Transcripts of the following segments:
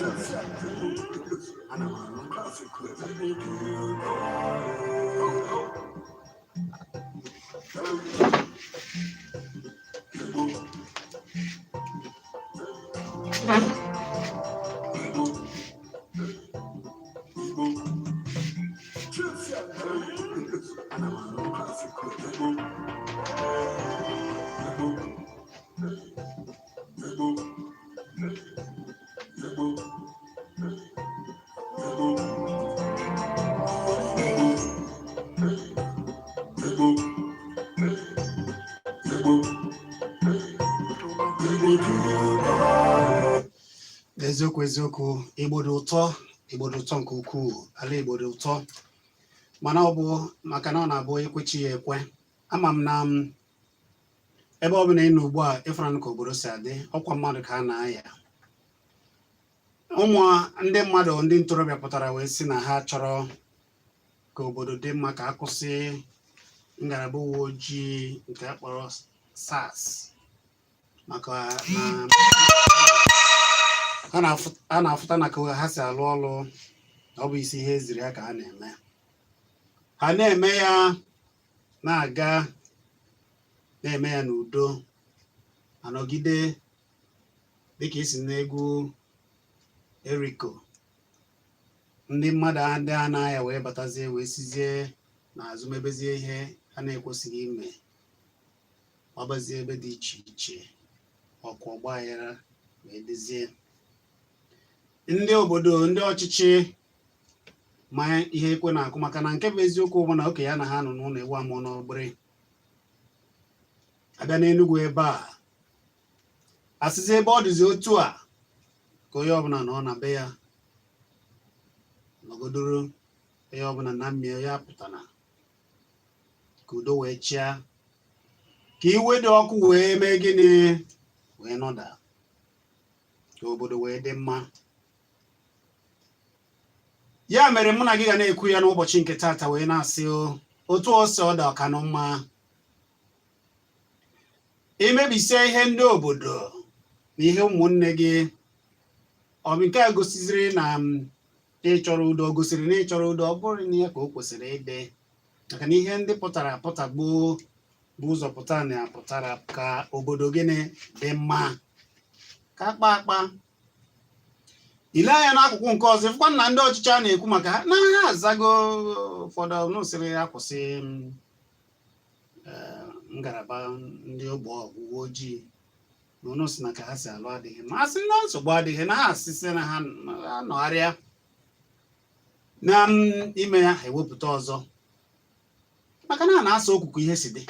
Ana m anụ. Ana m anụ. Eziokwu, eziokwu, Igbo dị ụtọ, Igbo dị ụtọ nke ukwuu. Ala Igbo dị ụtọ, mana ọ bụ maka na ọ na-abụ ekwechi ya ekwe. Ama m na ebe ọ bụla ị nọ ugbu a, ịfụranụ ka obodo si adị, ọkwa mmadụ ka a na-aya. Ụmụ ndị mmadụ, ndị ntorobịa pụtara wee sị na ha chọrọ ka obodo dị mma, ka a kwụsị ngalaba uwe ojii nke a kpọrọ SARS, maka na ha na-afụta na ka ha si alụ ọlụ na ọ bụ isi ihe eziri ha ka ha na-eme. Ha na-eme ya, na-aga na-eme ya n'udo, anọgide dịka isi n'egwu Eriko. Ndị mmadụ ndị a na-aya wee batazie, wee sizie n'azụ mebezie ihe ha na-ekwesịghị ime, gbabazie ebe dị iche iche ọkụ, ọgba aghara wee dịzie. Ndị obodo, ndị ọchịchị ma ihe ekwe na-akụ, maka na nke bụ eziokwu bụ na okenye ya na ha nọ n'ụlọ, ewu amụọ n'ọgbịrị. Abịa n'Enugwu ebe a, asịzi ebe ọ dịzi otu a, ka onye ọbụla nọ na be ya nọgodoro, onye ọbụla na mmiri ya pụtara, ka udo wee chịa, ka iwe dị ọkụ wee mee gịnị, wee nọda, ka obodo wee dị mma. Ya mere mụ na gị ga na-ekwu ya n'ụbọchị nke taata, wee na-asị otu o si ọ dị ọkanụ mma imebisie ihe ndị obodo na ihe ụmụnne gị. Ọ bụ nke a gosiziri na ị chọrọ udo, gosiri na ị chọrọ udo. Ọ bụrụ na ya ka o kwesịrị ịdị, maka na ihe ndị pụtara apụta gboo bụ ụzọ pụta na pụtara ka obodo gịnị dị mma, ka akpa akpa ile anya n'akụkụ nke ọzọ, ịfụkwa na ndị ọchịchị a na-ekwu maka ha na ha azago ụfọdụ n'usiri ya kwụsị ngalaba ndị ogbe uwe ojii na ụnụ si na ka ha si alụ adịghị ma asị na nsogbu adịghị, na ha asịsị na ha nọgharịa na ime ya, ha ewepụta ọzọ, maka na a na-asa okuku ihe si dị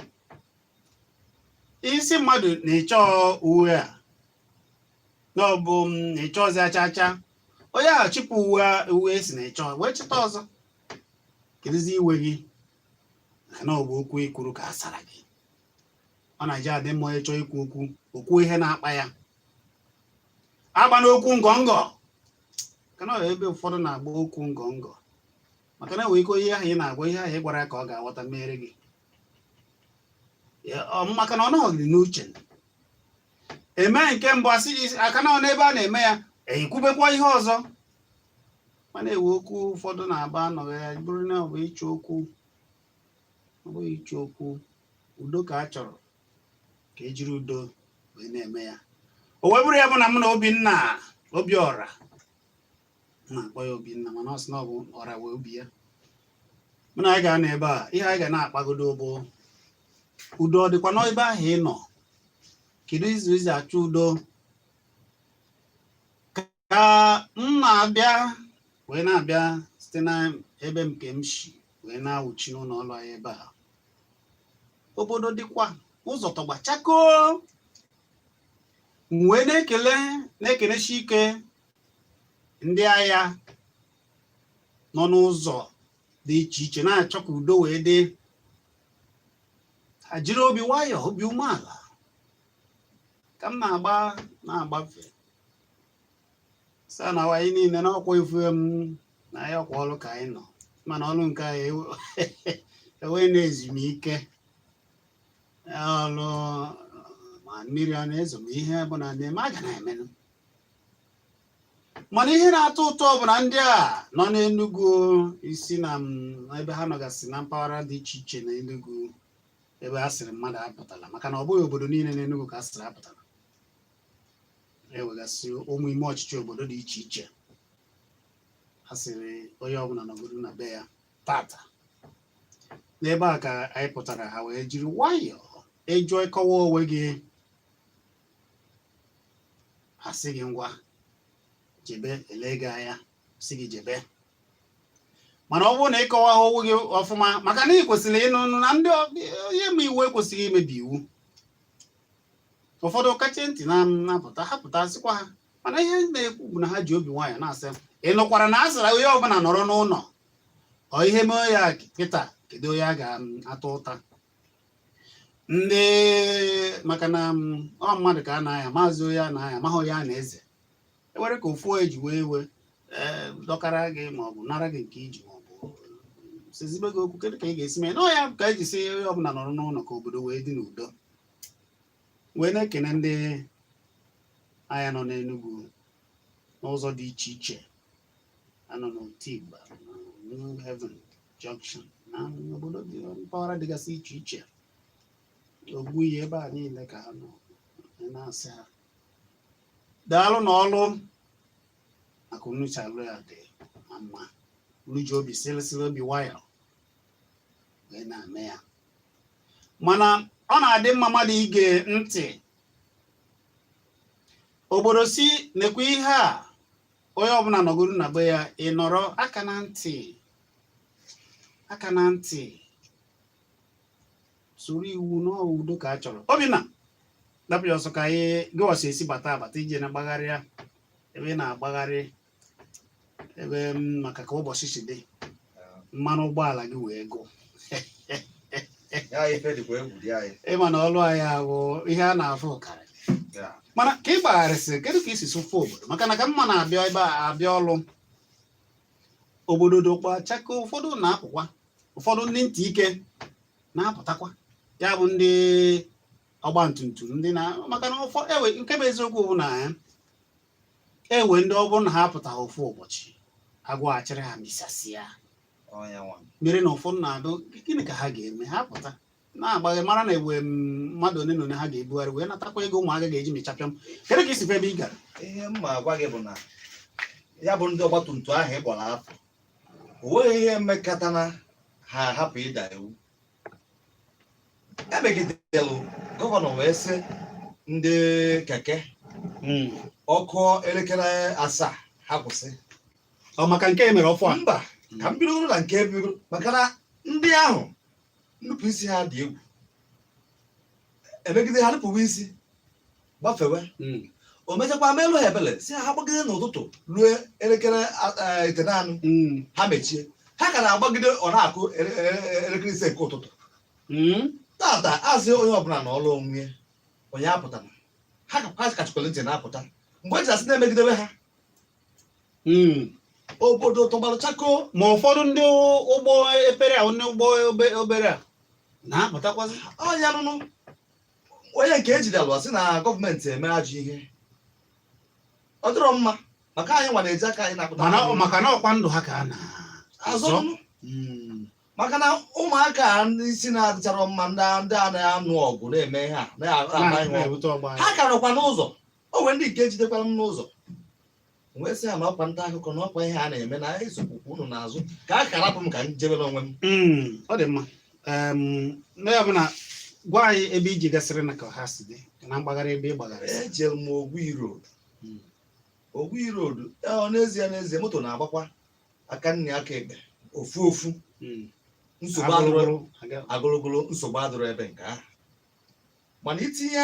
isi mmadụ na ịchọ uwe a na ọ bụ na ịchọ ọzọ acha acha, onye ahụ chịpụ uwe uwe si na ịchọ wee chịta ọzọ. Kedụzi iwe gị? Maka na ọ bụ okwu ikwuru ka a sara gị. Ọ na-eji adị mma onye chọọ ikwu okwu, okwu ihe na-akpa ya, agba n'okwu ngọngọ, maka na ọ ebe ụfọdụ na-agba okwu ngọngọ, maka na enwere ike ihe ahụ ị na-agwa, ihe ahụ ị gwara ya ka ọ ga-aghọta mere gị, maka na ọ nọghị n'uche eme nke mbụ, asị gị aka na ọ n'ebe a na-eme ya, ekwubekwa ihe ọzọ. Mana ewe okwu ụfọdụ na-agba anọghị ya bụrụ na ọ bụ ịchọ okwu, ọ bụghị ịchọ okwu. Udo ka a chọrọ, ka ejiri udo wee na-eme ya. O wee bụrụ ya bụ na mụ na Obinna Obiọra, m na-akpọ ya Obinna, mana ọ sị na ọ bụ ọra wee obi ya, mụ na anyị ga-anọ ebe a. Ihe anyị ga na-akpagodo bụ udo. Ọ dịkwa n'ebe ahụ ị nọ? Kedu izu izu achọ udo? Ka m na-abịa wee na-abịa site na ebe nke m si wee na-awụchi n'ụlọ ọrụ anyị ebe a, obodo dịkwa ụzọ tọgba chakoo. M wee na-ekele, na-ekelesi ike ndị agha nọ n'ụzọ dị iche iche na-achọ ka udo wee dị. Ha jiri obi nwayọọ, obi umeala, ka m na-agba na-agbafe sa na anyị niile n'ọkwa ifu m na anyị ọkwa ọrụ ka anyị nọ, mana ọrụ nke anyị enwe na ezumike ọrụ, ma mmiri ọ na-ezo, ma ihe bụ na na-eme a ga na-emenụ. Mana ihe na-atọ ụtọ bụ na ndị a nọ n'Enugu isi na ebe ha nọgasị na mpaghara dị iche iche na Enugu, ebe a sịrị mmadụ apụtala, maka na ọ bụghị obodo niile n'Enugu ka a sịrị apụtala. Ewegasị ụmụ ime ọchịchị obodo dị iche iche a sịrị onye ọbụla nọgodo na be ya tata. N'ebe a ka anyị pụtara, ha wee jiri nwayọọ ịjụọ ịkọwa onwe gị, asị gị ngwa jebe, ele gị anya sị gị jebe. Mana ọ bụrụ na ịkọwa onwe gị ọfụma, maka na ị kwesịrị ịnụ na ndị onye ma iwu ekwesịghị imebi iwu. Ụfọdụ kacha ntị na-apụta, ha pụta sịkwa ha. Mana ihe na-ekwu bụ na ha ji obi nwaanyị na-asị, ị nụkwara na a sịra onye ọbụla nọrọ n'ụlọ, ọ ihe mee ya kịta, kedu onye a ga-ata ụta? Ndị maka na ọ mmadụ ka a na-aya, maazị onye a na-aya amaghị onye a na-eze. Ewere ka ofu onye ji wee iwe ee dọkara gị maọbụ nara gị nke iji maọbụ sizibe gị okwu, kedu ka ị ga-esi mee? Na ọ ya ka eji sị onye ọbụla nọrọ n'ụlọ ka obodo wee dị n'udo. Wee na-ekene ndị agha nọ n'Enugu n'ụzọ dị iche iche, anọ n'Otigba, na New Haven Junction, na obodo dị mpaghara dịgasị iche iche, Ogwuiyi, ebe a niile ka ha nọ. Na-asị ha daalụ na ọlụ maka unu si alụ ya dị na mma. Unu ji obi sịrịsịrị, obi nwayọ wee na-eme ya. Mana ọ na-adị mma mmadụ ige ntị obodo si nekwa ihe a, onye ọbụla nọgoro na be ya, ị nọrọ aka na ntị, aka na ntị, soro iwu n'udo ka a chọrọ. Obinna, dapụ ya ọsọ ka anyị gịwasị esi bata abata ije na gbagharịa ebe ị na-agbagharị ebe m, maka ka ụbọchị si dị, mmanụ ụgbọala gị wee gụ. Ya ife dịkwa egwu dị anyị. Ịma na ọlụ anyị ahụ ihe a na-afụ karịrị. Mana ka ị gbagharịsịrị, kedu ka isi sụfụ obodo? Maka na ka mma na-abịa ebe a abịa ọlụ, obodo dokwa chaka. Ụfọdụ na-apụkwa, ụfọdụ ndị ntị ike na-apụtakwa, ya bụ ndị ọgba tumtum, ndị na maka na ụfọdụ ewe. Nke bụ eziokwu bụ na ya ewe ndị ọ bụrụ na ha apụtaghị ofu ụbọchị, agwaghachiri ha misasịa. Ọnya nwa. Mere na ụfọdụ na-adụ, gịnị ka ha ga-eme? Ha pụta na-agbaghe mara na ewe mmadụ one na one ha ga-ebugharị wee natakwa ego ụmụaka ga-eji mechapịa m. Kedu ka isi fụ ebe ị gara? Ihe m ma agwa gị bụ na ya bụ ndị ọgbatumtum ahụ ị kpọrọ afọ, o nweghị ihe mmekọtana ha hapụ ịda iwu emegidelu. Gọvanọ wee sị ndị keke ọkụ elekere 7 ha kwụsị. Ọ maka nke e mere ọfụ a? Mba, ka m bidoro na nke bidoro, maka na ndị ahụ nnupụ isi ha dị egwu. Emegide ha nupụwa isi gbafewe. O mechakwa melụ ha ebele, si ha gbagide n'ụtụtụ ruo elekere 9, ha mechie. Ha ka na-agbagide, ọ na-akụ elekere 5 nke ụtụtụ. Tata azị onye ọbụla na ọlụ onwe ya, onye apụtara ha ka ha kachikwara ntị na-apụta mgbe eji asị na-emegidewe ha. Obodo tọgbara chakoo. Ma ụfọdụ ndị ụgbọ epere a, ndị ụgbọ obere a na-apụtakwazi. Ọnya nụnụ, onye nke ejidere sị na gọọmenti eme ajọ ihe, ọ dịrọ mma, maka anyị nwa na-eji aka anyị na-akpụta. Mana maka na ọkwa ndụ ha ka a na-azọ. Azọ. Maka na ụmụaka a, ndị isi na-adịchara mma, ndị a na-anụ ọgụ na-eme ihe a na-agba ihe ọgụ, na-ebute ọgba. Ha ka nọkwa n'ụzọ. O nwere ndị nke ejidekwara m n'ụzọ, wee sị ha na ọkwa nta akụkọ na ọkwa ihe a na-eme na esokwukwu unu n'azụ, ka a karapụ m ka m jebere onwe m. Ọ dị mma. Na ya bụ na gwa anyị ebe iji gasịrị na ka ha si dị na mgbagharị ebe ị gbagharị. Ejere m Ogui Road. Ogui Road, ọ n'ezie n'ezie moto na-agbakwa aka nri aka ekpe ofu ofu. Nsogbu adịrọ. Agụrụgụrụ aga- Agụrụgụrụ, nsogbu adịrọ ebe nke ahụ. Mana itinye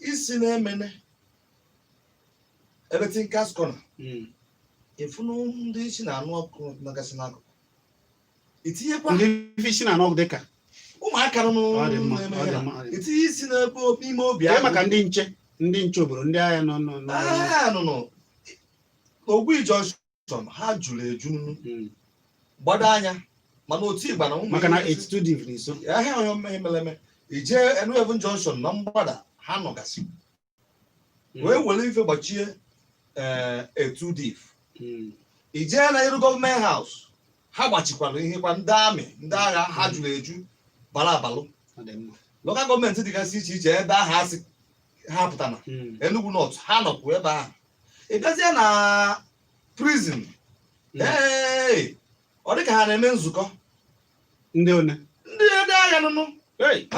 isi na-emene ebe Tinkers Corner, ịfụnụ ndị isi na-anụ ọkụ nagasị n'akụkụ, itinyekwa ndị isi na anọ dịka ụmụaka nọ Ọ dị mma, na-eme ọ dị ihe na mma, ọ dị mma. itinye isi n'ebe ime obi. Kee maka ndị nche obodo, ndị agha nọ nọ nọ Agha nọ n'Ogui Junction, ha jụrụ eju nunu. Gbado anya mana otu ịgba na ụmụ Maka na 82 div nso. Ahịa onye mmehie mere eme, ijee Enueven Junction na mgbada, ha nọgasị wee were ife gbachie ee etu div. I jee na iru Government House, ha gbachikwara ihe kwa, ndị army, ndị agha ha juru eju bara abalụ. Ọ dị mma. Local government dịgasị iche iche ebe ahụ asị ha pụtara, Enugu North, ha nọkwu ebe ahụ. Ị bịazie na prison, ee, ọ dị ka ha na-eme nzukọ. Ndị one? Ndị agha nụnụ.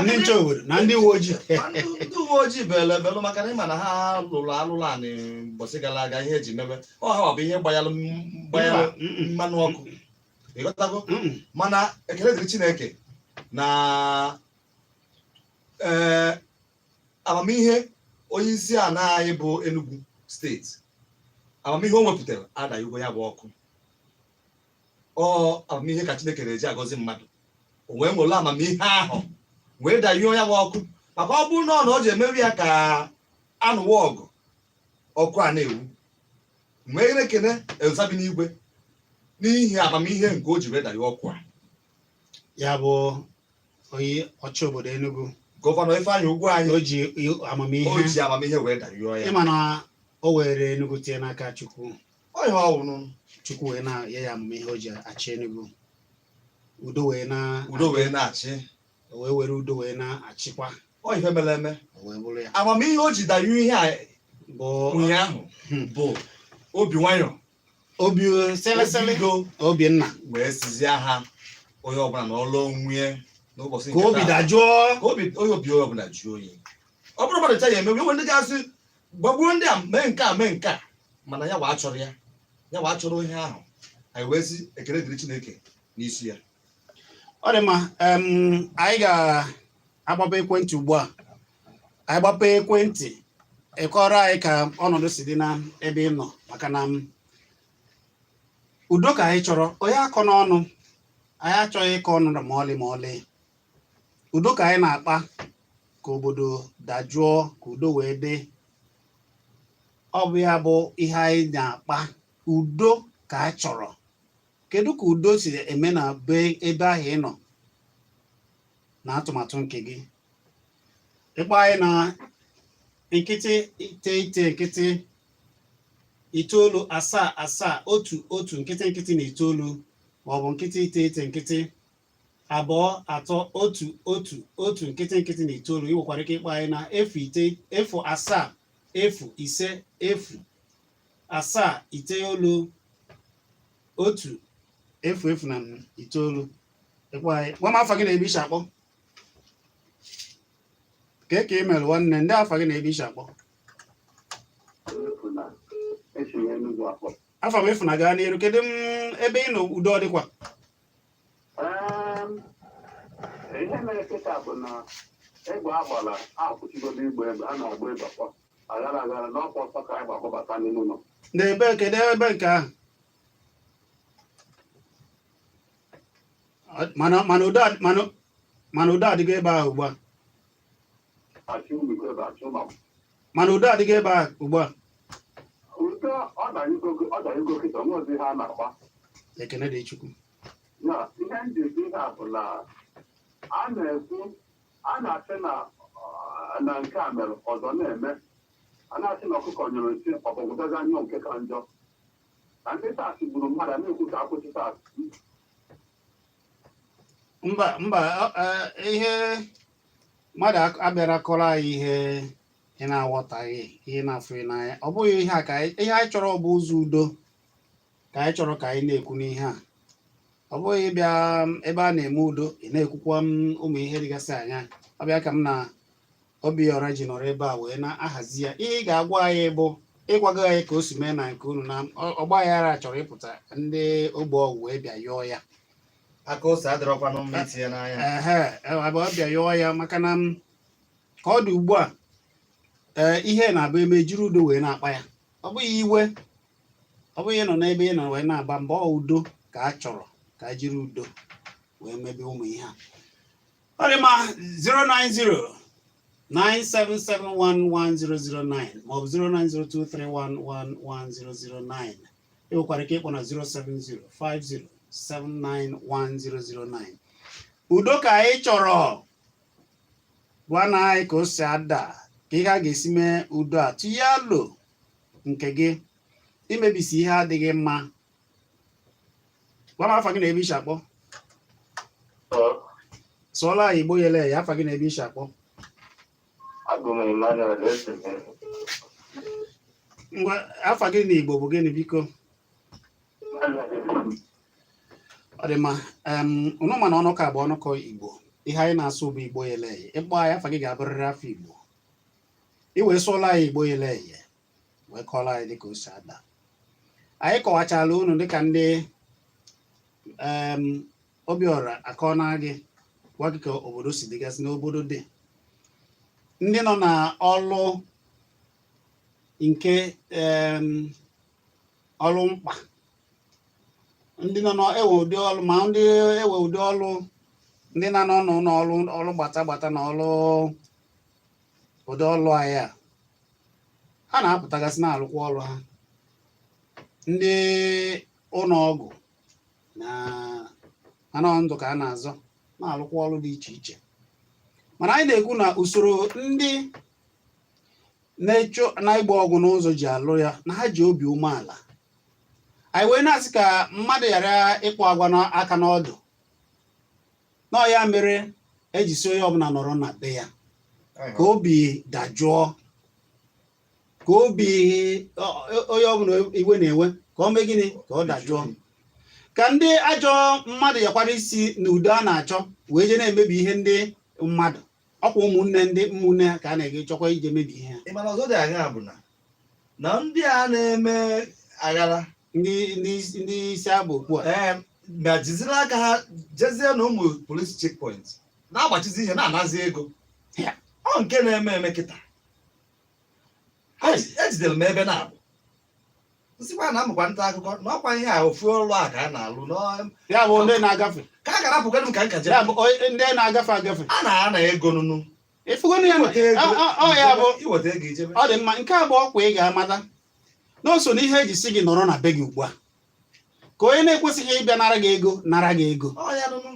Ndị nche obodo na ndị uwe ojii? Ma ndị uwe ojii bele ebelụ, maka na ịma na ha lụrụ alụlụ anị mbọsị gara aga. Ihe eji mebe ọ ha bụ ihe gbanyalụ gbanyalụ Mba, mm-mm. mmanụ ọkụ, ịghọtago? Mm-mm. Mana ekele dịrị Chineke na ee, amamihe onye isi ala anyị bụ Enugu Steeti, amamihe o wepụtara adaghịgo ya bụ ọkụ. Ọ amamihe ka Chineke na-eji agọzi mmadụ. O wee nwere amamihe ahụ wee danyụọ ya bụ ọkụ, maka ọ bụrụ na ọ na o ji emebi ya ka anụwa ọgụ, ọkụ a na-ewu. Wee na-ekene Eza bi n'igwe n'ihi amamihe nke o ji wee danyụọ ọkụ a. Ya bụ onye ọchị obodo Enugu, Gọvanọ Ifeanyị Ugwuanyi, o ji amamihe, o ji amamihe wee danyụọ ya. Ịma na o were Enugu tinye n'aka Chukwu. Ọ ihe ọwụnụ. Chukwu wee na-enye ya amamihe o ji achị Enugu, udo wee na Udo wee na-achị. O wee were udo wee na-achịkwa. Ọ ife mere eme. O wee bụrụ ya. Amamihe o ji danyụ ihe a bụ ụnyaahụ bụ obi nwayọ, obi sịlịsịlị, obi udo. Obinna. Wee sizie ha onye ọbụla na ọlụ onwe n'ụbọchị ka nke obi taa. dajụọ. Ka obi onye obi onye ọbụla jụọ oyi. Ọ bụrụ mmadụ cha ya emewe enwe ndị ga-asị gbagbuo ndị a, mee nke a, mee nke a, mana ya wa achọrọ ya, ya wa achọrọ ihe ahụ. Anyị wee sị ekele dịrị Chineke n'isi ya. Ọ dị mma. Anyị ga-agbapụ ekwentị ugbu a. Anyị gbapụ ekwentị, ịkọrọ anyị ka ọnọdụ si dị na ebe ị nọ, maka na udo ka anyị chọrọ. Onye akọ n'ọnụ, anyị achọghị ịkọ ọnụ ma ọlị ma ọlị. Udo ka anyị na-akpa, ka obodo dajụọ, ka udo wee dị. Ọ bụ ya bụ ihe anyị na-akpa. Udo ka anyị chọrọ. Kedu ka udo si eme na be ebe ahụ ị nọ na atụmatụ nke gị? Ịkpọ anyị na 099 0 9 7 7 1 1 0 0 9, maọbụ 0 9 9 2 3 1 1 1 0 0 9. Ị nwekwara ike ịkpọ anyị na 0 9 0 7 0 5 0 7 9 1 0 0 9. Ịkpọ anyị, gwa m afa gị na ebe isi akpọ. Ka ị mere, nwanne? Ndị afa gị na ebe isi akpọ? Efuna, esi m Enugu akpọ. Afa m Efuna. Gaa n'iru. Kedu m ebe ị nọ, udo ọ dịkwa? Ihe mere kịta bụ na egbe agbala akwụchigodo igbe egbe a na-agba egbe akpọ aghara aghara n'ọkwa ọsọ ka anyị gbakọbata n'ime ụlọ. Na ebe, kedu ebe nke ahụ? Mana udo adịgo ebe ahụ ugbu a? Achị ụmụ ebe achị ụmụ. Mana udo adịgo ebe ahụ ugbu a? Udo ọ danyego kịta, onwe ozi ha na-agba. Ekene dị Chukwu. Na ihe njikọ ihe a bụ na a na-ekwu, a na-asị na nke a mere ọzọ na-eme, a na-asị na ọkụkọ nyụrụ nsị, ọbọgwụdazi anyụ nke ka njọ, na ndị SARS gburu mmadụ, a na-ekwu ka akwụsị SARS. Mba, mba, ihe mmadụ abịara kọrọ anyị ihe ị na-aghọtaghị, ihe na-afụghị n'anya. Ọ bụghị ihe a ka ihe anyị chọrọ bụ ụzọ udo ka anyị chọrọ ka anyị na-ekwu n'ihe a. Ọ bụghị ịbịa ebe a na-eme udo, ị na-ekwukwa m ụmụ ihe dịgasị anya. Ọ bịa ka m na Obiọra ji nọrọ ebe a wee na-ahazi ya. Ihe ị ga-agwa anyị bụ ịgwago anyị ka o si mee na nke unu na ọgba aghara chọrọ ịpụta, ndị ogbe ọgwụ wee bịa yọọ ya. Aka ose adịrọkwanụ mma itinye n'anya. Ehe, abụ ọbịa yọọ ya, maka na ka ọ dị ugbu a, ee, ihe na-abụ eme jiri udo wee na-akpa ya. Ọ bụghị iwe, ọ bụghị nọ n'ebe ị nọ wee na-agba mbọ. Ọ udo ka a chọrọ, ka a jiri udo wee mebe ụmụ ihe a. Ọ dị mma. 090 97711009 maọbụ 09023111009. Ị nwekwara ike ịkpọ na 07050791009. Udo ka anyị chọrọ. Gwa na anyị ka o si ada, ka ihe a ga-esi mee udo a. Tinye alo nke gị. Imebisi ihe adịghị mma. Gwa m afa gị na ebe i si akpọ. Sụọla anyị Igbo yele ya. Afa gị na ebe i si akpọ. Abụ m Emmanuel Eseme. Ngwa, afa gị na Igbo bụ gịnị, biko? Ọ dị mma. Unu ma na ọnụkọ a bụ ọnụkọ Igbo. Ihe anyị na-asụ bụ Igbo yele eye. Ị kpọọ anyị, afa gị ga-abụrịrị afa Igbo. I wee sụọla anyị Igbo yele eye, wee kọọrọ anyị dịka o si ada. Anyị kọwachala unu dịka ndị Obiọra akọna gị, gwa gị ka obodo si dịgasị n'obodo dị. Ndị nọ na ọlụ nke ọlụ mkpa, ndị nọ na-ewe ụdị ọlụ, ma ndị ewe ụdị ọlụ, ndị na-anọ n'ụlọ ọlụ, ọlụ gbata gbata na ọlụ ụdị ọlụ anyị a, ha na-apụtagasị na-alụkwa ọlụ ha. Ndị ụlọ ọgwụ na anọ ndụ ka a na-azọ na-alụkwa ọlụ dị iche iche. Mana anyị na-ekwu na usoro ndị na-echo na-egbo ọgụ n'ụzọ ji alụ ya, na ha ji obi umeala. Anyị wee na-asị ka mmadụ ghara ịkpọ agwa n'aka n'ọdụ. Nọọ ya mere eji sị onye ọbụla nọrọ na be ya ka obi dajụọ, ka obi onye ọbụla iwe na-ewe ka ọ mee gịnị, ka ọ dajụọ, ka ndị ajọ mmadụ yakwara isi na udo a na-achọ wee jee na-emebi ihe ndị mmadụ. Ọkwa ụmụnne ndị ụmụnne ha ka a na-ege chọkwa ije mebi ihe ha. Ị mana ọzọ dị anya bụ na ndị a na-eme aghara, ndị isi abụ okpu a, ee, ma jiziri aka ha jezie na ụmụ police checkpoint na-agbachizi ihe, na-anazi ego. Ọ nke na-eme eme kịta. Ejidere m ebe na-abụ nsịkwa na amụkwa nta akụkọ na ọkwa ihe a ofu ọrụ a ka a na-alụ Ya bụ ndị na-agafe. Ka a gara-apụgadụ m ka nka Ya bụ ndị na-agafe agafe. A na-ana ego nụnụ. Ịfụgonu ya? Iweta ego. Ọ ya bụ Iweta ego ijebe. Ọ dị mma. Nke a bụ ọkwa ị ga-amata na o so n'ihe eji sị gị nọrọ na be gị ugbu a, ka onye na-ekwesịghị ịbịa nara gị ego nara gị ego. Ọ ya nụnụ.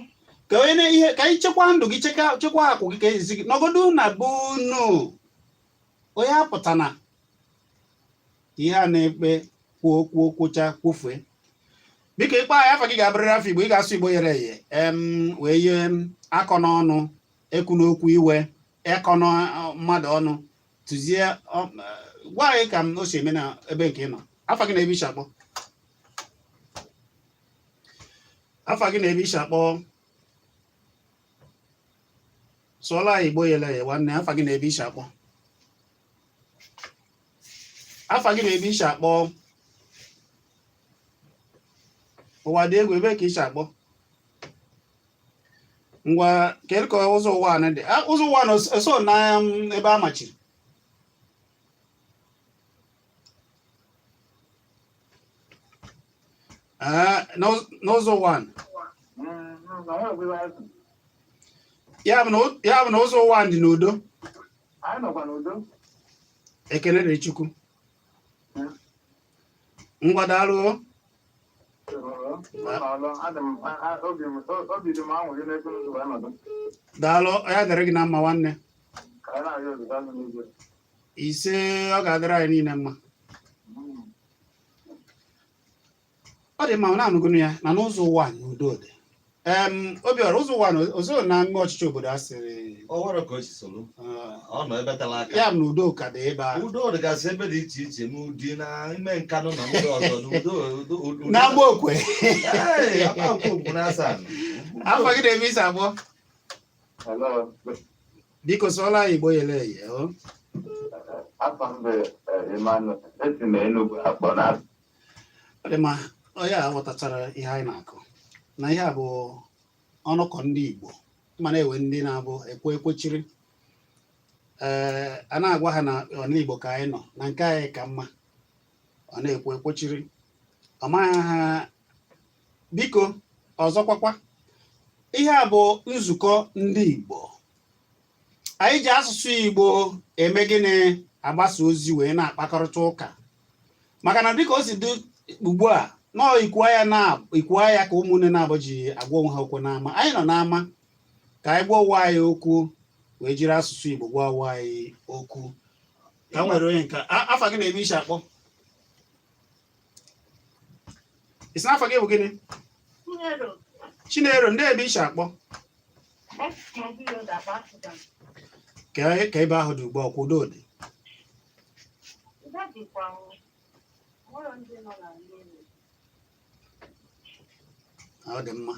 Ka onye na ihe ka ị chekwaa ndụ gị, chekwaa akwụ gị, ka eji sị gị nọgodu na be unu. Onye apụtana ihe a na-ekpe kwuo kwuo kwucha kwufue. Biko, ịkpọ anyị, afa gị ga-abụrịrị afa Igbo. Ị ga-asụ Igbo yere eye, wee yee akọ n'ọnụ, ekwu n'okwu iwe, ịkọ na mmadụ ọnụ. Tụzie, gwa anyị ka m o si eme na ebe nke ị nọ. Afa gị na ebe i si akpọ. Afa gị na ebe i si akpọ. Sụọla anyị Igbo yele eye, nwanne. Afa gị na ebe i si akpọ. Afa gị na ebe i si akpọ. Ụwa dị egwu. Ebe ka i si akpọ? Ngwa, kedu ka ụzọ ụwa a dị? Ụzọ ụwa na so na ebe a machiri. N'ụzọ ụwa, ya bụ na ụzọ ụwa dị n'udo. Ekene dịrị Chukwu. Ngwa, daalụ. Obi dị m aṅụrị n'ebe m wee nọdụ. Daalụ, ya dịrị gị na mma, nwanne. Ise, ọ ga-adịrị anyị niile mma. Ọ dị mma. Ọ na-anụgụnụ ya na n'ụzọ ụwa na udo dị. Obiọra, ụzọ ụwa na ọzọ na ime ọchịchị obodo a sịrị Ọ nwere ka o si soro. Ọ nọ ebe tara aka. Ya bụ na udo ka dị ebe a. Udo dịgasị ebe dị iche iche, n'ụdị na ime Nkanụ na ndị ọzọ n'udo udo udo. Na agba okwe. Ee, agba okwe ugwu na asaa. Afa gị na ebe i si akpọ. Hello. Biko, sụọla anyị Igbo yele eye o. Afa m bụ Emmanuel. Esi m Enugu akpọ na Ọ dị mma. Onye a ghọtachara ihe anyị na-akụ na ihe a bụ ọnụkọ ndị Igbo, ma na-ewe ndị na-abụ ekwe ekwechiri. Ee, a na-agwa ha na ọna Igbo ka anyị nọ na nke anyị ka mma, ọ na-ekwe ekwechiri, ọ maghị ha. Biko, ọzọkwakwa, ihe a bụ nzukọ ndị Igbo. Anyị ji asụsụ Igbo eme gịnị? Agbasa ozi wee na-akpakọrịta ụka, maka na dịka o si dị ugbu a nọọ ikwu anya ka ụmụnne na-abụ ji agwa onwe ha okwu n'ama. Anyị nọ n'ama ka anyị gwa onwe anyị okwu, wee jiri asụsụ Igbo gwa onwe anyị okwu. Ka m nwere onye nke afa gị na ebe i si akpọ. Isi n'afọ gị bụ gịnị? Chinelo. Chinelo, ndị ebe ishi akpọ? Esi m Obi Road, Aba Sudan. Ka ebe ahụ dị ugbu a, ọkwa udo dị? Udo dịkwa o. Nwere ndị nọ na mmiri. Ọ dị mma.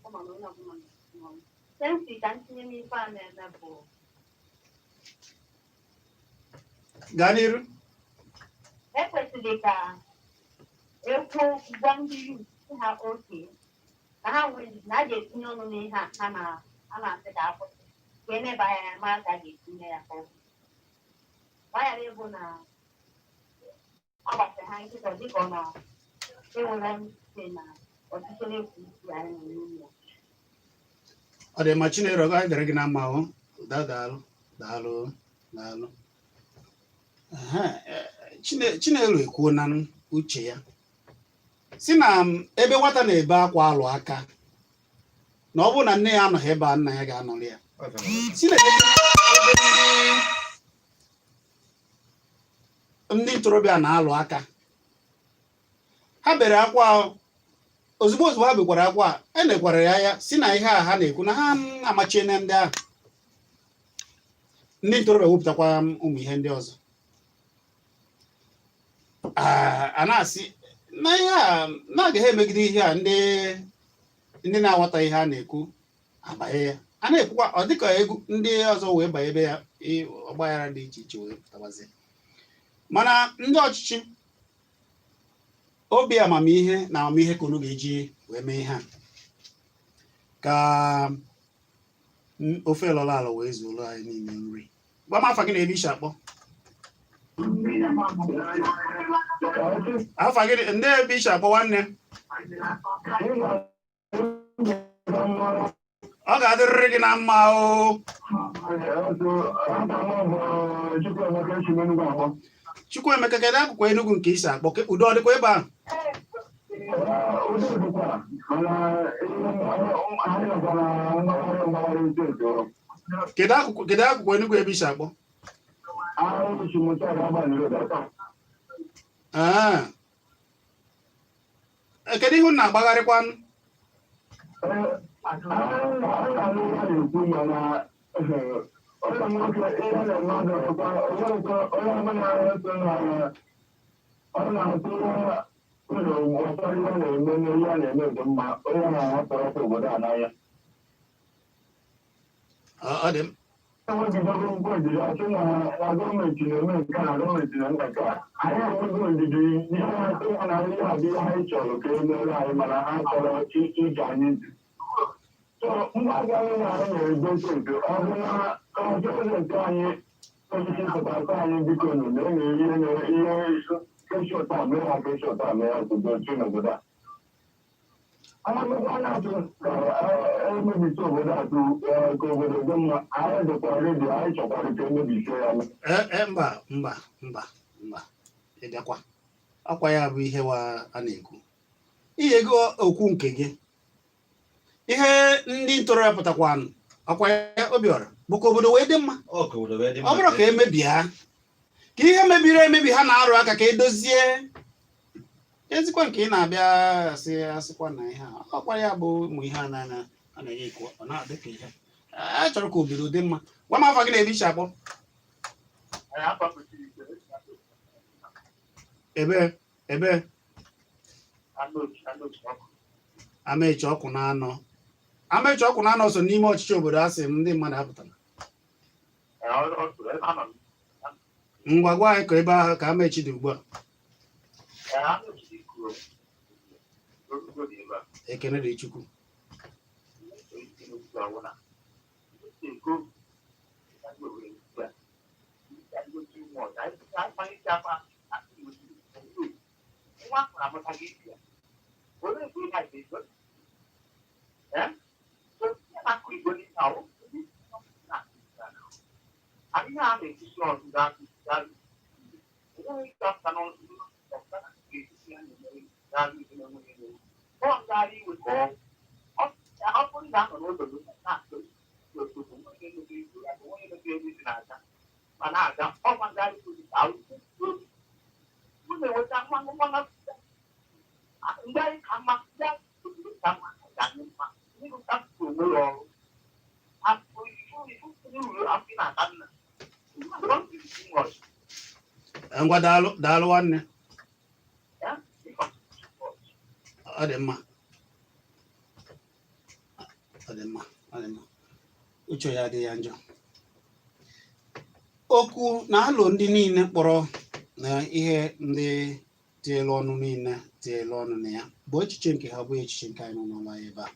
Kama na onye ọbụla nọ. Sensi ka ntinye n'ife a na-eme bụ Gaa n'iru. Ekwesịrị ka ekwu gwa ndị youth sị ha oke ka ha nwee ndidi na a ga-etinye ọnụ n'ihe a ha na a na-asị ka akwụsị, ka eneba anya ya mara ka a ga-etinye ya ka ọ kwụsị. Ka ọ ghara ịbụ na ọ gbasara ha nkịta dịka ọ na enwere ntị na ọchịchị na-ekwu isi anyị nọ n'ime ya. Ọ dị mma, Chinelo, ọ dịrị gị na mma o. Daalụ, daalụ, daalụ. Ehe, Chinelo ekwuo na uche ya si na ebe nwata na-ebe akwa alụ aka na ọ bụrụ na nne ya anọghị ebe a, nna ya ga-anọrọ ya, si na ebe ndị ntorobịa na-alụ aka ha bere akwa ozugbo ozugbo ha bekwara akwa, e nekwara ya ya si na ihe a ha na-ekwu na ha amachiene ndị ahụ ndị ntorobịa wepụtakwa ụmụ ihe ndị ọzọ a na-asị na ihe a na-agaghị emegide ihe a ndị na-aghọta ihe a na-ekwu abanye ya a na-ekwukwa, ọ dịka egwu ndị ọzọ wee banye ebe ya, ọgbaghara dị iche iche wee pụtabazie. Mana ndị ọchịchị obi amamihe na amamihe ka unu ga-eji wee mee ihe a ka ofe lọrọ ala wee zuoro anyị niile nri. Gwa m afa gị na ebe isi akpọ. Afa gị, ndị ebe isi akpọ, nwanne? Ọ ga-adịrịrị gị na mma o. Chukwuemeka, kedu akụkụ Enugu nke isi akpọ? Udo ọ dịkwa ebe ahụ? Udo dịkwa, mana anyị nọkwa na mgbagharị mgbagharị steeti. Kedu akụkụ Enugu ebe isi akpọ? Ahụ si mụta ga-agba n'iro data. Ah. Kedu ihe unu na-agbagharịkwanụ? Anyị na-anụ ihe a na-ekwu, mana onye nwoke ihe na-eme adọrọkwa onye ọbụla na-eso na ọ na-atụ ụlọ gbasara ihe a na-eme na ihe a na-eme dị mma, onye na-ahapụrụkwa obodo a n'anya. Ọ dị m Enwebidogo mkpu ndidi, asị na gọọmenti na-eme nke a, na gọọmenti na-eme nke a. Anyị enwego ndidi ihe na-asị ha na ihe a bụ ihe anyị chọrọ ka e mere anyị, mana ha chọrọ ige anyị ntị. So mgbago anyị na anyị na-edo steeti, ọ bụ na prezidenti anyị osisi pụtara anyị, biko nụ, na enye ihe ihe keshọta mee ha, keshọta mee ha dochie n'obodo a. Anyị na-atụ ka emebisi obodo a tụ ka obodo dị mma, anyị dịkwa ready, anyị chọkwara ka emebisie ya. Ee, mba, mba, mba, mba, ịbịakwa ọkwa ya bụ ihe wa a na-ekwu ihe ego okwu nke gị. Ihe ndị ntorobịa pụtakwanụ ọkwa ya, Obiọra, bụ ka obodo wee dị mma. Ọ ka obodo wee dị Ọ mma. bụrụ ka emebie ha, ka ihe mebiri emebi ha na-arụ aka ka edozie ezikwa nke ị na-abịa asị asịkwa na ihe a ọkwa ya bụ ụmụ ihe a a na-enye ekwu, ọ na-adị ka ihe a chọrọ ka obodo dị mma. Gwa m afa gị na ebe ishi akpọ. Ebe Amaechi ọkụ na-anọ, Amaechi ọkụ na-anọ so n'ime ọchịchị obodo a sị m ndị mmadụ apụtara. Ngwa, gwa anyị ka ebe ahụ ka Amaechi dị ugbu a. Ekene dị Chukwu. Ngwa, daalụ, daalụ nwanne. Ọ dị mma, ọ dị mma, ọ dị mma. Uche ya adịghị ya njọ. Okwu na alụ ndị niile kpọrọ na ihe ndị tinyelu ọnụ niile tinyelu ọnụ na ya bụ echiche nke ha, bụghị echiche nke anyị nọ n'ụlọ anyị ebe a.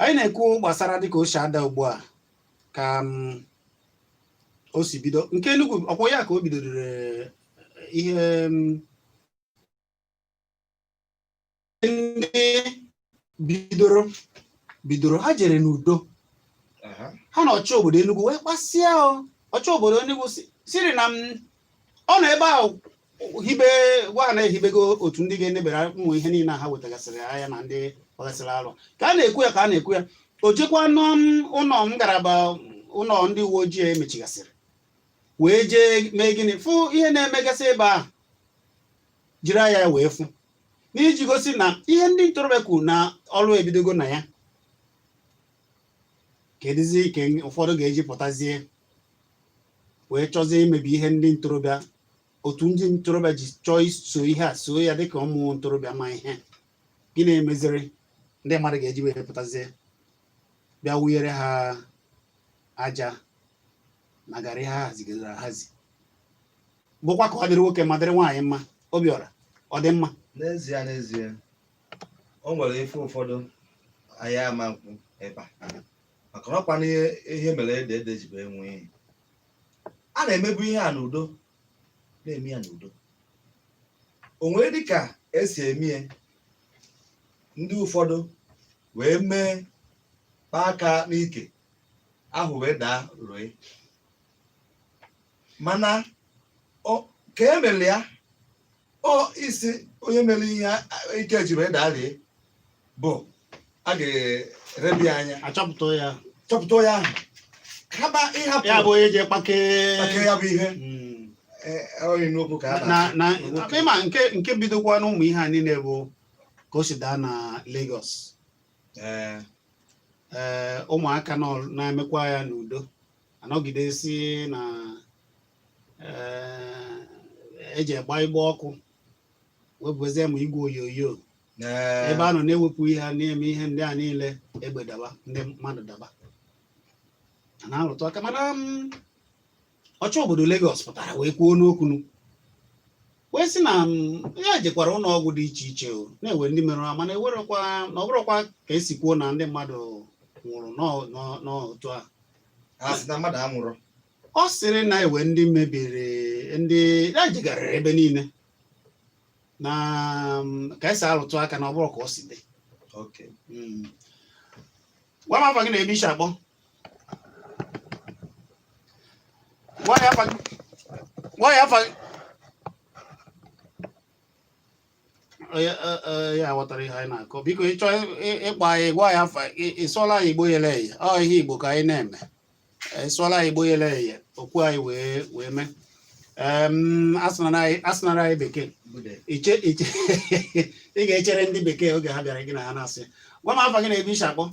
Anyị na-ekwu gbasara dịka o si ada ugbu a, ka o si bido nke Enugu. Ọkwa ya ka o bidoro ihe ndị bidoro ha jere n'udo. Ha na ọchị obodo Enugu wee kpasịa. O ọchị obodo Enugu siri na ọ nọ ebe ahụ hibe, gwa ha na ehibego otu ndị ga-enebara ụmụ ihe niile ha wetagasịrị anya na ndị kpagasịrị alụ. Ka a na-ekwu ya, ka a na-ekwu ya, o jekwa n'ụlọ ngalaba ụlọ ndị uwe ojii emechigasịrị wee jee mee gịnị? Fụ ihe na-emegasị ebe ahụ, jiri anya ya wee fụ, n'iji gosi na ihe ndị ntorobịa kwuru na ọrụ ebidogo na ya. Kedụzi ke ụfọdụ ga-eji pụtazie wee chọzie imebi ihe ndị ntorobịa, otu ndị ntorobịa ji chọọ iso ihe a, soo ya dịka ụmụ ntorobịa ma ihe gịnị emeziri ndị mmadụ ga-eji wee pụtazie bịa wụnyere ha aja na garị ha hazigoro ahazi, bụkwa ka ọ dịrị nwoke ma dịrị nwaanyị mma. Obiọra, ọ dị mma? N'ezie, n'ezie, o nwere ife ụfọdụ anyị ama nkwu ebe a, maka na ọkwa n'ihe ihe mere ede ede ji bụ enwe ihe a na-emebu ihe a n'udo, na-eme ya n'udo. O nwere dịka esi eme ya, ndị ụfọdụ wee mee kpaa aka n'ike ahụ wee daa rue, mana ka e mere ya, ọ isi onye mere ihe ike ji wee daa rie bụ a ga-erebi ya anya. Achọpụta ya. Chọpụta ya ahụ, kama ịhapụ ya bụ onye ji kpakee kpakee ya bụ ihe. Onye n'okwu ka a na na nwoke. Ịma nke bidokwa n'ụmụ ihe a niile bụ ka o si daa na Lagos. Ee, ụmụaka nọ na-emekwa ya n'udo, anọgidesi na ee, eji agba igbe ọkụ wepụzie ma igwe onyonyo ebe a nọ na-ewepụ ihe a na-eme ihe ndị a niile, egbe daba, ndị mmadụ daba, a na-arụtụ aka. Mana ọchị obodo Lagos pụtara wee kwuo n'okwunu wee sị na ya jekwara ụlọ ọgwụ dị iche iche o, na-ewe ndị merụrụ ahụ, mana ewerekwa na ọ bụrụkwa ka esi kwuo na ndị mmadụ nwụrụ n'otu a. A sị na mmadụ anwụrụ. Ọ sịrị na ewe ndị mebiri, ndị ya jegharịrị ebe niile na ka esi arụtụ aka na ọ bụrụ ka ọ si dị. Gwa m afa gị na ebe isi akpọ. Gwa ya afa gị. Gwa ya afa gị. Onye ya ghọtara ihe anyị na-akọ, biko, ị chọọ ịkpọ anyị, gwa ya afa. Ị sụọla anyị Igbo yele eye. Ọ ihe Igbo ka anyị na-eme. Ị sụọla anyị Igbo yele eye, okwu anyị wee mee. Asụnara anyị bekee. Iche iche, ị ga-echere ndị bekee oge ha bịara gị na ha na-asị. Gwa m afa gị na ebe isi akpọ.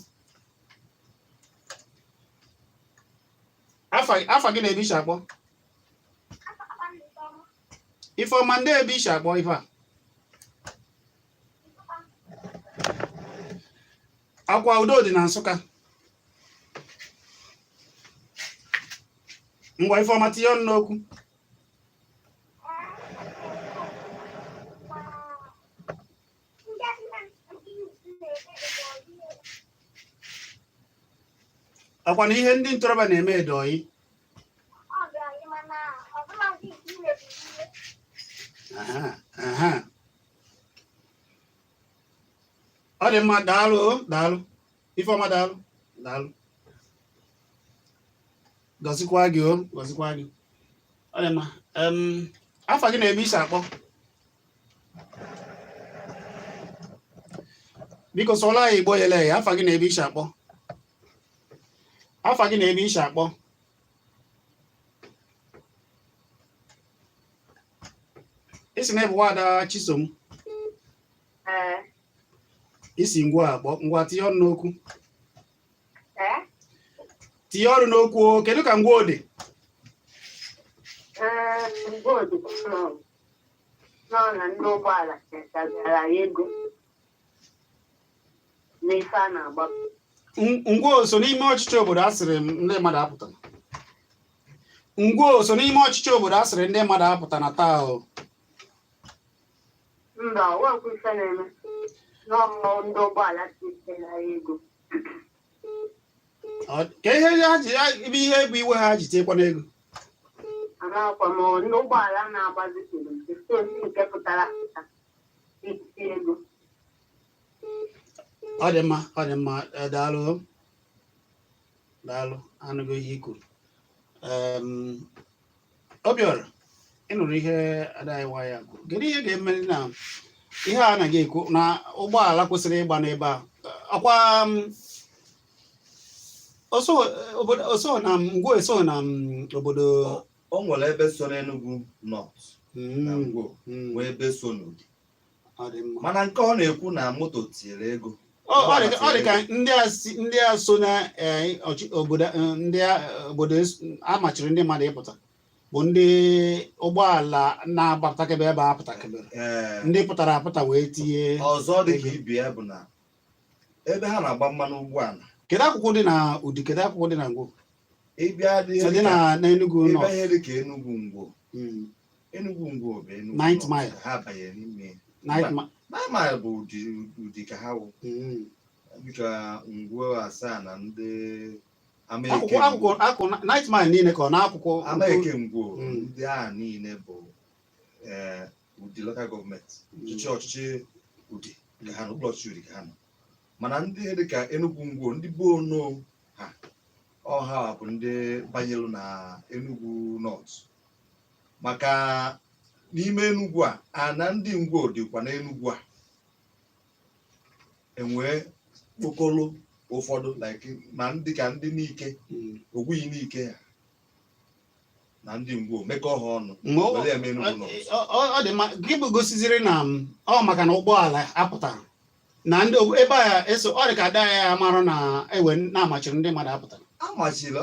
Afa gị na ebe isi akpọ. Ifeọma, ndị ebe isi akpọ ife a? Akwa udo dị na Nsụka. Ngwa, Ifeọma, tinye ọnụ n'okwu. Ọkwa na ihe ndị ntorobịa na-eme edoyi. Aha, aha. Ọ dị mma, daalụ o, daalụ Ifeọma, daalụ, daalụ. Gọzikwa gị o, gọzikwa gị. Ọ dị mma. Afa gị na ebe isi akpọ, biko, sụọla anyị Igbo yele ya. Afa gị na ebe isi akpọ. Afa gị na ebe isi akpọ. Isi na ịbụ nwaada Chisom? Ee. Isi ngwa akpọ. Ngwa, tinye ọnụ n'okwu. Ee. Tinye ọnụ n'okwu o. Kedu ka ngwa dị? Ee. Gold nọ na ndị ụgbọala chetazara ya ego n'ife a na-agba. Ngwo so n'ime ọchịchị obodo a sịrị m ndị mmadụ apụtana. Ngwo so n'ime ọchịchị obodo a sịrị ndị mmadụ apụtana taa o. Mba, ọ nwekwa ife na-eme n'ọmụmụ ndị ụgbọala tinyere ya ego. Ka ihe ha ji ebe ihe bụ iwe ha ji tinyekwa n'ego. Amakwa m ndị ụgbọala na-agbazi kere steeti nke pụtara apụta iti ego. Ọ dị mma, ọ dị mma. Daalụ, daalụ. Anụgo ihe i kwuru. Obiọra, ị nụrụ ihe ada anyị nwaanyị a kwuru. Kedu ihe ga-eme na ihe a anaghị ekwu na ụgbọala kwesịrị ịgba n'ebe a? Ọkwa oso obodo oso na Ngwo eso na obodo. O nwere ebe so n'Enugu North na Ngwo, nwee ebe so n'Udi. Ọ dị mma. Mana nke ọ na-ekwu na moto tinyere ego. Ọ dị ka ndị a si ndị a so na obodo ndị obodo a machiri ndị mmadụ ịpụta bụ ndị ụgbọala na-agbapụtakebe ebe a pụtakebere. Ndị pụtara apụta wee tinye. Ọzọ dị ka ibe ya bụ na ebe ha na-agba mmanụ ụgbọala. Kedu akwụkwọ dị na Udi? Kedu akwụkwọ dị na Ngwo? Ịbịa dị So dị na n'Enugu ịbịa North. Ihe dị ka Enugu Ngwo. Enugu Ngwo bụ Enugu Ninth North. Mile. Ha banyere n'ime. Ninth Mile. Nine Mile bụ Udi ka ha wụ. Dịka Ngwo asaa na ndị Amaeke. Akwụkwọ akwụkwọ akwụkwọ Ninth Mile niile ka ọ na akwụkwọ. Amaeke Ngwo. Ndị a niile bụ Udi local government. Ọchịchị Udi ka ha nọ, ụlọ ọchịchị Udi ka ha nọ. Mana ndị dịka Enugu Ngwo, ndị bụ ono ha ọha bụ ndị banyelu na Enugu North, maka n'ime Enugu a ana ndị Ngwo dịkwa n'Enugu a enwee kpokolo ụfọdụ, like ma ndị ka ndị Nike, Ogwuyi Nike ha na ndị Ngwo mekọọ ha ọnụ were ya mee Enugu North. Ọ dị mma. Gị bụ gosiziri na ọ maka na ụgbọala apụtara na ndị ebe a eso. Ọ dị ka ada ya amarụ na ewe na-amachiri ndị mmadụ apụtara. Amachiri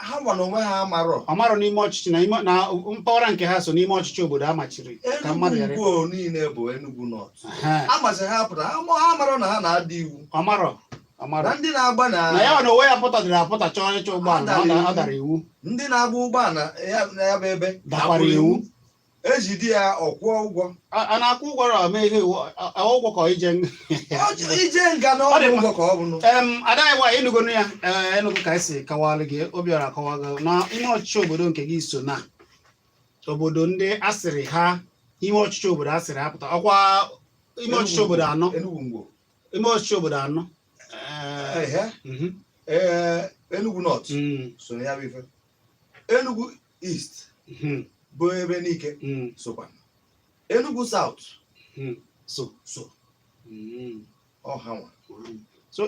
ha gwa na onwe ha amarọ. Ọ marụ n'ime ọchịchị na ime na mpaghara nke ha so n'ime ọchịchị obodo amachiri ka mmadụ Enugu ghara. Ngwo niile bụ Enugu North. Ehe. Amachiri ha pụtara ha amarọ na ha na-ada iwu. Ọ marọ, ọ marọ. Na ndị na-agba na na ya na onwe ya pụtadịrị apụta chọọ ịchọ ụgbọala na ọ dara iwu. Ndị na-agba ụgbọala ya na ya bụ ebe dakwara iwu. Ejide ya, ọkwụọ ụgwọ. A na-akwụ ụgwọ eme ihe iwu ụgwọ ka ije Ije nga na Ọ dị ọgwụ mma. ụgwọ ka ọ bụ nụ. Ada anyị nwaanyị, ịnụgonu ya. Ee, Enugu ka esi kawalụ gị. Obiọra akọwago na ime ọchịchị obodo nke gị so na obodo ndị asịrị ha ime ọchịchị obodo asịrị apụta. Ọkwa ime ọchịchị obodo anọ? Enugu Ngwo. Ime ọchịchị obodo anọ. Ee, Ehe. Ee, Enugu North so na ya bụ ife. Enugu East bụ ebe Nike sokwa. Enugu South so so ọha nwa. So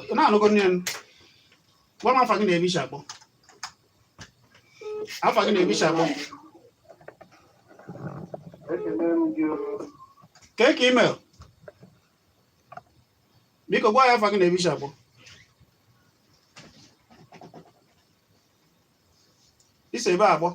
ị na-anụgo nne ya. Gwa m afa gị na ebe isi akpọ. Afa gị na ebe isi akpọ. Ekele m gị o. Kee ka email, biko gwa ya afa gị na ebe isi akpọ. Isi ebe a akpọ.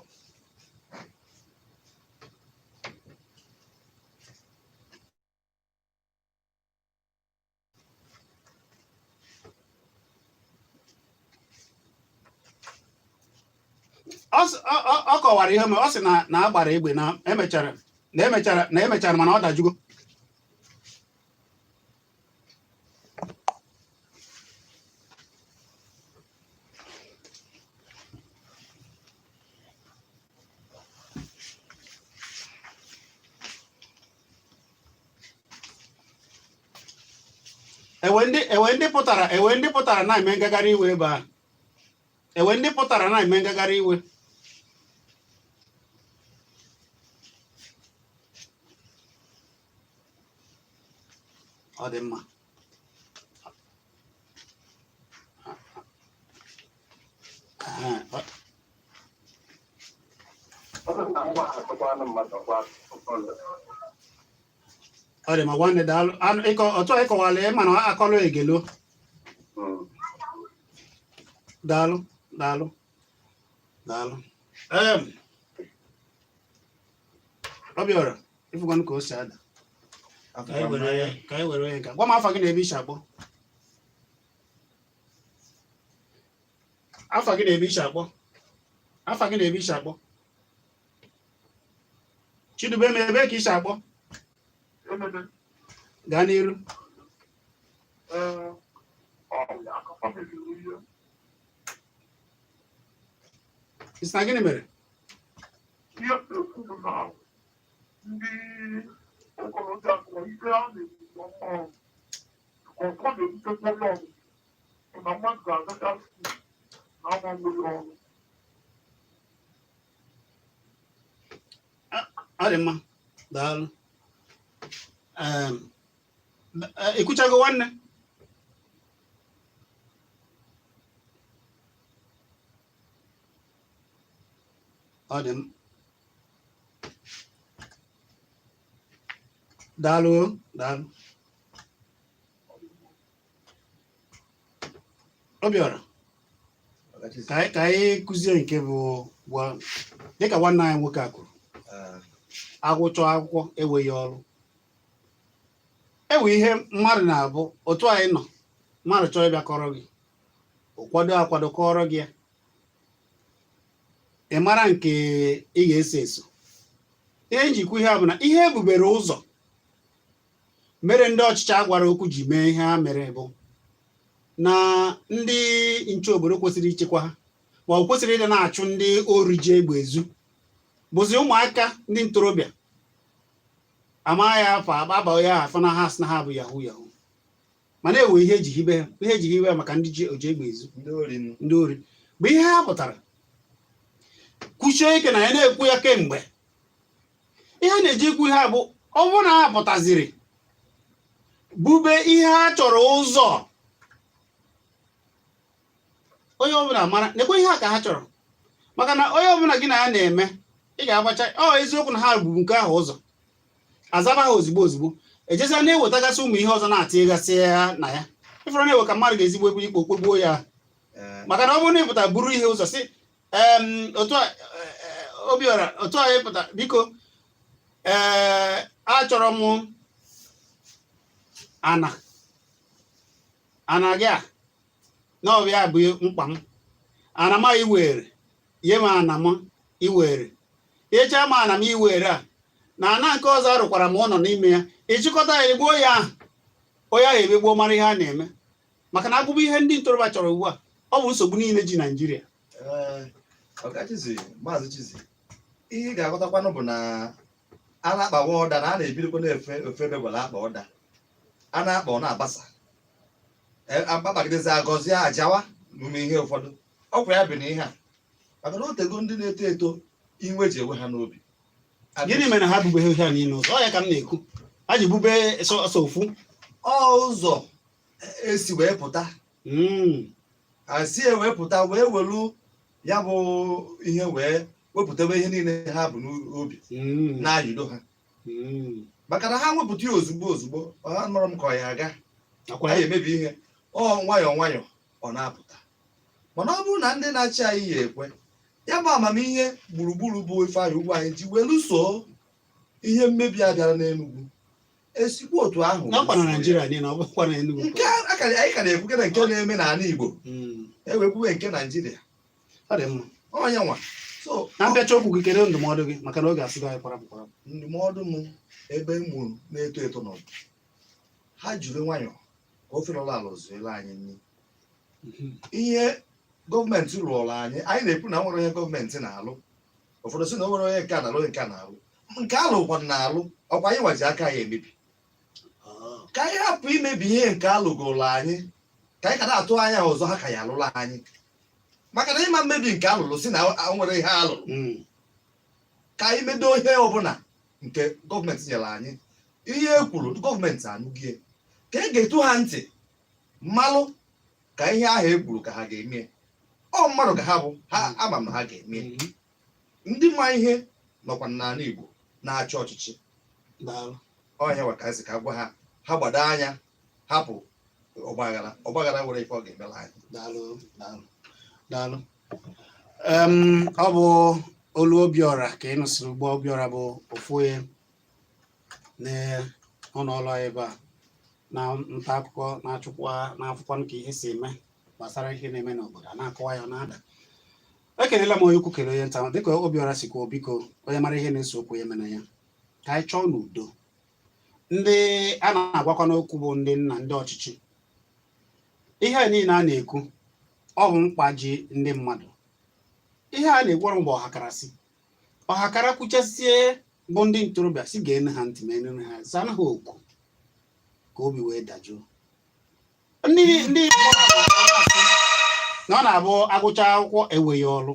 Ọ kọwara ihe mere. Ọ sị na a gbara egbe na emechara mana ọ dajugo. Ewe ndị pụtara na-eme ngagharị iwe ebe a. Ewe ndị pụtara na-eme ngagharị iwe. Ọ dị mma. Ọ bụ na mgbe a tụkwanụ mmadụ kwa ụfọdụ. Ọ dị mma, nwanne, daalụ. Otu a ịkọwala ya, mana akọlụ egelo. Daalụ, daalụ, daalụ. Obiọra, ịfụkwanụ ka o si ada. Ka anyị were ka anyị were onye nke a. Gwa m afa gị na ebe i si akpọ. Afa gị na ebe i si akpọ. Afa gị na ebe i si akpọ. Chidubem, ebe ka i si akpọ? Gaa n'iru. Ị sị na gịnị mere? Ihe ekwu bụ na ndị okorobịa akụwa ihe a na-ekwu ọhụrụ ka ọkọ na-ebutekwa onye ọbụla bụ na mmadụ ga-agacha school na ama nwere ọrụ. Ọ dị mma, daalụ. Ikwuchago nwanne? Ọ dị m daalụ o, daalụ Obiọra. Ka anyị kụzie nke bụ dịka nwanne anyị nwoke a kwuru, agụchọ akwụkwọ enweghị ọrụ, enwe ihe mmadụ na-abụ otu anyị nọ, mmadụ chọọ ịbịa kọrọ gị, ọ kwado akwado kọrọ gị ya, ị mara nke ị ga-eso eso. Ihe njikwa ihe a bụ na ihe ebubere ụzọ mere ndị ọchịchị agwara okwu ji mee ihe ha mere bụ na ndị nche obodo kwesịrị ichekwa ha ma ọ kwesịrị ịdị na-achụ ndị ori ji egbe ezu bụzi ụmụaka ndị ntorobịa ama ya afọ aba ya afọ na ha sị na ha bụ yahoo yahoo, mana ewe ihe eji hibe ha, ihe eji hibe ha maka ndị ji oji egbe ezu ndị ori nụ. Ndị ori bụ ihe ha pụtara kwuchie ike na ya na-ekwu ya kemgbe. Ihe a na-eji ekwu ihe a bụ ọ bụrụ na ha pụtaziri bube ihe ha chọrọ ụzọ, onye ọbụla mara nekwe ihe a ka ha chọrọ, maka na onye ọbụla gị na ya na-eme ị ga-agbacha ọ eziokwu na ha buru nke ahụ ụzọ azaba ha ozigbo ozigbo, ejezia na-ewetagasị ụmụ ihe ọzọ na-atịgasị ya na ya ịfọrọ na-ewe ka mmadụ ga-ezigbo egbu ikpe okpegbuo ya. Maka na ọ bụrụ na ịpụta buru ihe ụzọ si otu a, Obiọra, otu a ịpụta, biko, ee, achọrọ m ana ana gị a na ọ bụ ya bụ mkpa m, ana m iwere nye m ana m iwere ịcha m ana m iwere a na ana nke ọzọ arụkwara m ụlọ n'ime ya, ịchịkọta ya gbuo ya ahụ, onye ahụ emegbuo mara ihe a na-eme, maka na agụbụ ihe ndị ntorobịa chọrọ ugbu a, ọ bụ nsogbu niile ji Naijiria. Ee, Ọga Chizi, Maazị Chizi, ihe ị ga-aghọtakwanụ bụ na a na-akpawa ọda na a na-ebidokwa na-efe ofe ebe gwara akpa ọda a na-akpa ọ na-agbasa. Akpagidezi agọzie ajawa n'ume ihe ụfọdụ ọkwa ya bi na ihe a, maka na o tego ndị na-eto eto iwe ji ewe ha n'obi. Gịnị mere ha bubeghị ihe a niile ụzọ? Ọ ya ka m na-ekwu, ha ji bube sọsọ ofu. Ọ ụzọ esi wee pụta asị wee pụta wee welu ya bụ ihe wee wepụtawe ihe niile ha bụ n'obi na-ayịdo ha, maka na ha wepụta ya ozugbo ozugbo, ọ nọrọ m ka ọ ya aga Akwa anyị ya. emebi ihe. Ọ nwayọọ nwayọọ ọ na-apụta, mana ọ bụrụ na ndị na-achị anyị ya ekwe ya bụ amamihe gburugburu bụ Ifeanyị Ugwuanyi ji wee lụso ihe mmebi a bịara n'Enugu esikwa otu ahụ N'ọkwa na lụso ya. Naijiria niile, ọ bụkwa na Enugu. Nke anyị ka na-ekwukere nke na-eme n'ala Igbo, ewekwuwe nke Naijiria. Ọ dị mma. Onye nwa so Na mpịacha okwu gị, kedu ndụmọdụ gị, maka na oge asịgo anyị kwarapụ kwarapụ? Ndụmọdụ m ebe m mụrụ na-eto eto nọ, ha jiri nwayọọ ka ofe lọrọ ala zuela anyị nri. Ihe gọọmenti rụọrọ anyị, anyị na-ekwu na nwere onye gọọmenti na-alụ, ụfọdụ sị na o nwere onye nke a na-alụ, onye nke a na-alụ, nke a lụkwa na-alụ, ọkwa anyị nwaji aka anyị emebi. Ka anyị hapụ imebi ihe nke a lụgoro anyị, ka anyị ka na-atụ anya ọzọ ha ka ya alụla anyị, maka na ịma mmebi nke alụlụ si na o nwere ihe alụrụ. Ka anyị medo ihe ọbụla nke gọọmenti nyere anyị, ihe e kwuru gọọmenti anụgie, ka e ga-etu ha ntị mmalụ ka ihe ahụ e kwuru ka ha ga-eme. Ọ mmadụ ka ha bụ, ha ama m na ha ga-eme. Ndị ma ihe nọkwa n'ala Igbo na-achị ọchịchị. Daalụ. Ọhịa nwa ka sị ka gwa ha, ha gbado anya hapụ ọgbaghara. Ọgbaghara nwere ife ọ ga-emela anyị. Daalụ, daalụ, daalụ. Ọ bụ Olu Obiọra ka ị nụsịrị ugbu a. Obiọra bụ ofu onye n'ụlọ ọrụ anyị ebe a na nta akụkọ na-achụkwa na-afụkwanụ ka ihe si eme gbasara ihe na-eme n'obodo, a na-akọwa ya, ọ na-ada. Ekelela m onye ukwu, kelee onye nta. Dịka Obiọra si kwuo, biko, onye mara ihe na-ese okwu ya emena ya, ka anyị chọọ n'udo. Ndị a na-agwakwa n'okwu bụ ndị nna, ndị ọchịchị. Ihe a niile a na-ekwu, ọ bụ mkpa ji ndị mmadụ. Ihe a na-ekwere bụ ọhakarasị, ọhakara kwuchasie, bụ ndị ntorobịa si gee ha ntị, ma enere ha zana ha oku ka obi wee dajụọ. Ndị na ọ na-abụ agụcha akwụkwọ enweghị ọrụ,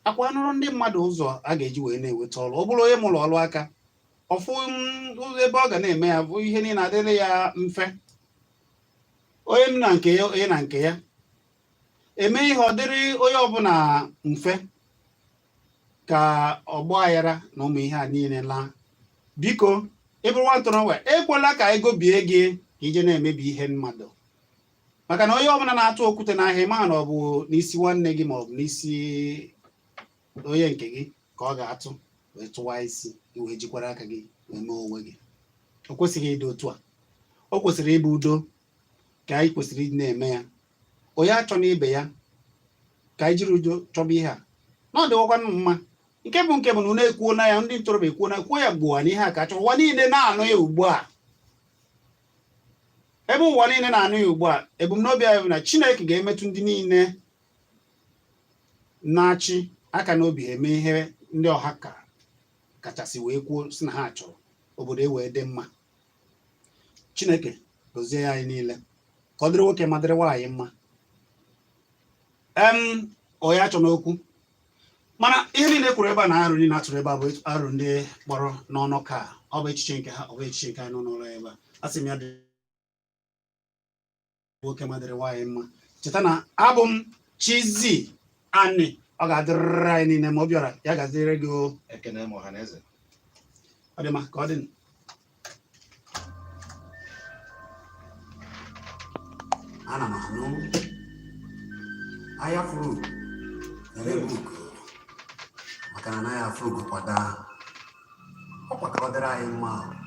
akwa nụrụ ndị mmadụ ụzọ a ga-eji wee na-enweta ọrụ. Ọ bụrụ onye mụrụ ọrụ aka ọfụ ụzọ ebe ọ ga na-eme ya, bụ ihe niile adịrị ya mfe. Onye m na nke ya, onye na nke ya eme ihe, ọ dịrị onye ọbụla mfe, ka ọgba aghara na ụmụ ihe a niile laa. Biko, ị bụrụ nwa ntorobịa, ekwela ka ego bie gị ka ije na-emebi ihe mmadụ, maka na onye ọbụla na-atụ okwute n'ahịa, ịma na ọ bụ n'isi nwanne gị ma ọ bụ n'isi onye nke gị ka ọ ga-atụ wee tụwa isi, wee jikwara aka gị wee mee onwe gị. O kwesịghị ịdị otu a. O kwesịrị ịbụ udo ka anyị kwesịrị ịdị na-eme ya. Onye achọ n'ibe ya, ka anyị jiri udo chọba ihe a na ọ dịwakwanụ mma. Nke bụ na unu ekwuo na ya, ndị ntorobịa ekwuo na kwuo ya gbuo na ihe a ka achọ. Ụwa niile na-anụ ya ugbu a. Ebe ụwa niile na-anụ ya ugbu a, ebumnobi anyị bụ na Chineke ga-emetụ ndị niile na-achị aka n'obi ha eme ihe ndị ọha ka kachasị wee kwuo si na ha chọrọ obodo e wee dị mma. Chineke gọzie anyị niile, ka ọ dịrị nwoke ma dịrị nwaanyị mma. Em onye achọ n'okwu, mana ihe niile kwuru ebe a na arụ niile atụrụ ebe a bụ arụ ndị kpọrọ n'ọnụ, ka ọ bụ echiche nke ha, ọ bụ echiche nke anyị nọ n'ụlọ ebe a. A sị m ya dịrị nwoke ma dịrị nwaanyị mma. Cheta na abụ m Chizzy Ani. Ọ ga-adịrịrị anyị niile ma Obiọra ya gaziere gị o. Ekene m ọha na eze. Ọ dị mma, ka ọ dị. Ana m anụ ahịa furu na-ebe ugo, maka na anaghị afụ ugo kwada. Ọkwa ka ọ dịrị anyị mma o.